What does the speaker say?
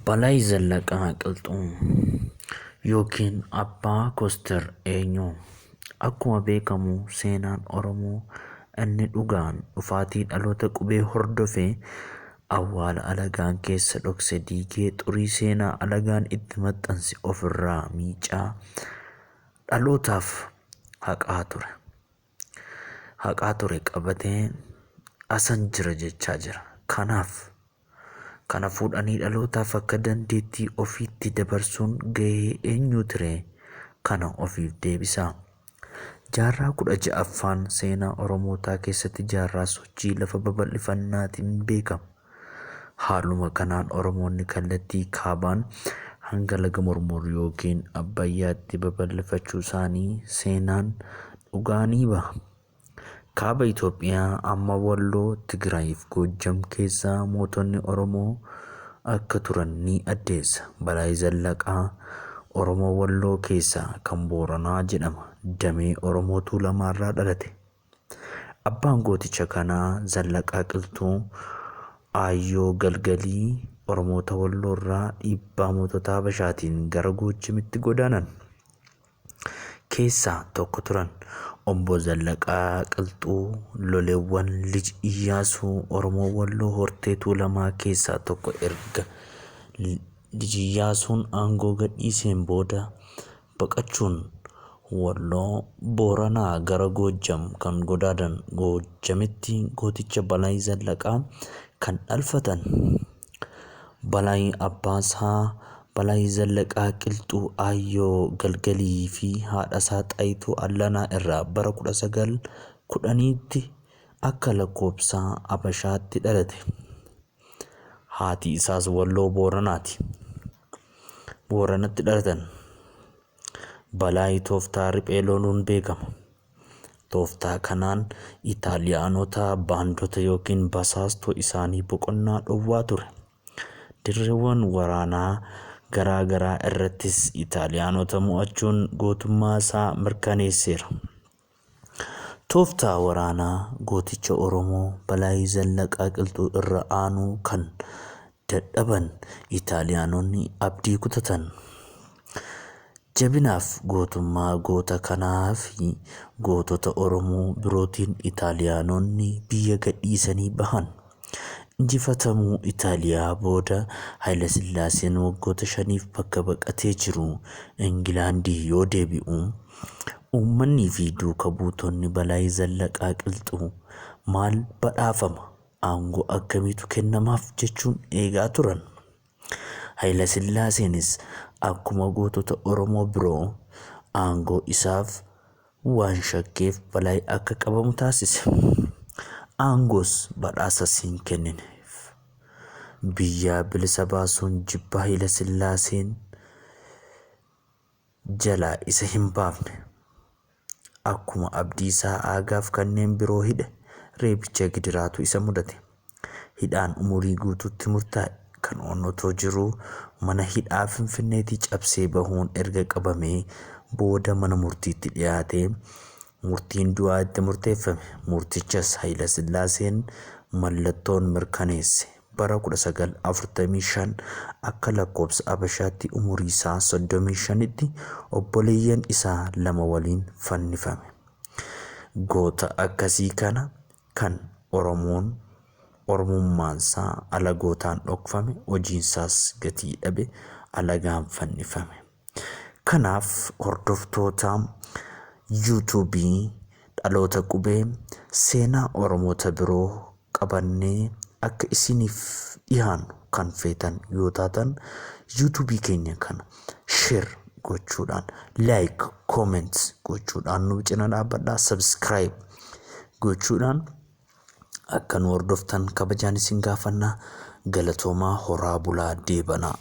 Balaay Zallaqaa Qilxuu yookiin Abbaa Koster eenyu? Akkuma beekamu seenaan Oromoo inni dhugaan dhufaatii dhaloota qubee hordofee awwaala alagaan keessa dhokse diigee xurii seenaa alagaan itti maxxanse ofirraa miicaa dhalootaaf haqaa ture. Haqaa ture qabatee asan jira jechaa jira. Kanaaf kana fuudhanii dhalootaaf akka dandeettii ofiitti dabarsuun gahee eenyuutiree? Kana ofiif deebisaa. Jaarraa 16ffaan seenaa Oromootaa keessatti jaarraa sochii lafa babal'ifannaatiin beekama. Haaluma kanaan Oromoonni kallattii kaabaan hanga laga Mormor yookiin Abbayyaatti babal'ifachuusaanii seenaan dhugaa ni baha. Kaaba Itoophiyaa amma Walloo, Tigraayiif Goojjam keessa mootonni Oromoo akka turan ni addeessa. Balaay Zallaqaa Oromoo Walloo keessaa kan Booranaa jedhama. Damee Oromoo Tuulamaarraa dhalate. Abbaan gooticha kanaa Zallaqaa Qilxuu Aayyoo Galgalii Oromoota Walloorraa dhiibbaa mootota Habashaatiin gara Goojjamitti godaanan keessaa tokko turan. Obbo Zallaqaa Qilxuu loleewwan Lij Iyyaasuu Oromoo Walloo hortee Tuulamaa keessaa tokko erga Lij Iyyaasuun aangoo gadhiiseen booda baqachuun Walloo Booranaa gara Goojjam kan godaanan Goojjamitti gooticha Balaay Zallaqaa kan dhalfatan. Balaay abbaasaa Balaay Zallaqaa Qilxuu Aayyoo Galgalii fi haadhasaa Xaayituu Allanaa irraa bara 1910tti akka lakkoobsa Abashaatti dhalate. Haati isaas Walloo Booranaati. Booranatti dhalatan. Balaay tooftaa riphee loluun beekama. Tooftaa kanaan Itaaliyaanota baandota yookiin basaastoo isaanii boqonnaa dhowwaa ture. Dirreewwan waraanaa garaa garaa irrattis Itaaliyaanota mo'achuun gootummaa isaa mirkaneesseera. Tooftaa waraanaa gooticha Oromoo Balaay Zallaqaa Qilxuu irra aanuu kan dadhaban Itaaliyaanonni abdii kutatan. Jabinaaf gootummaa goota kanaa fi gootota Oromoo birootiin Itaaliyaanonni biyya gadhiisanii bahan. Injifatamuu Itaaliyaa booda Hayilasillaaseen waggoota shaniif bakka baqatee jiru Ingilaandii yoo deebi'u, uummannii fi duuka buutonni Balaay Zallaqaa Qilxuu maal badhaafama, aangoo akkamiitu kennamaaf jechuun eegaa turan. Hayilasillaaseenis akkuma gootota Oromoo biroo aangoo isaaf waan shakkeef Balaay akka qabamu taasise. Aangoos badhaasas hin kennineef. Biyyaa bilisa baasuun jibba Hayilasillaaseen jalaa isa hin baafne. Akkuma Abdiisaa Aagaaf kanneen biroo hidhe reebicha gidiraatu isa mudate. Hidhaan umurii guutuutti murtaa'e. Kan otoo jiruu mana hidhaa Finfinneetii cabsee bahuun erga qabamee booda mana murtiitti dhiyaatee murtiin du'aa itti murteeffame. Murtichas Hayilasillaaseen mallattoon mirkaneesse. Bara 1945 akka lakkoobsa Abashaatti umurii isaa 35tti obboleeyyan isaa lama waliin fannifame. Goota akkasii kana kan Oromoon Oromummaansaa alagootaan dhokfame, hojiinsaas gatii dhabe, alagaan fannifame. Kanaaf hordoftoota yuutuubii dhaloota qubee seenaa Oromoota biroo qabannee akka isiniif dhiyaannu kan feetan yoo taatan yuutuubii keenya kana share gochuudhaan, like, comment gochuudhaan nu cina dhaabbadhaa, subscribe gochuudhaan akka nu hordoftan kabajaan isin gaafannaa. Galatoomaa, horaa bulaa, deebanaa.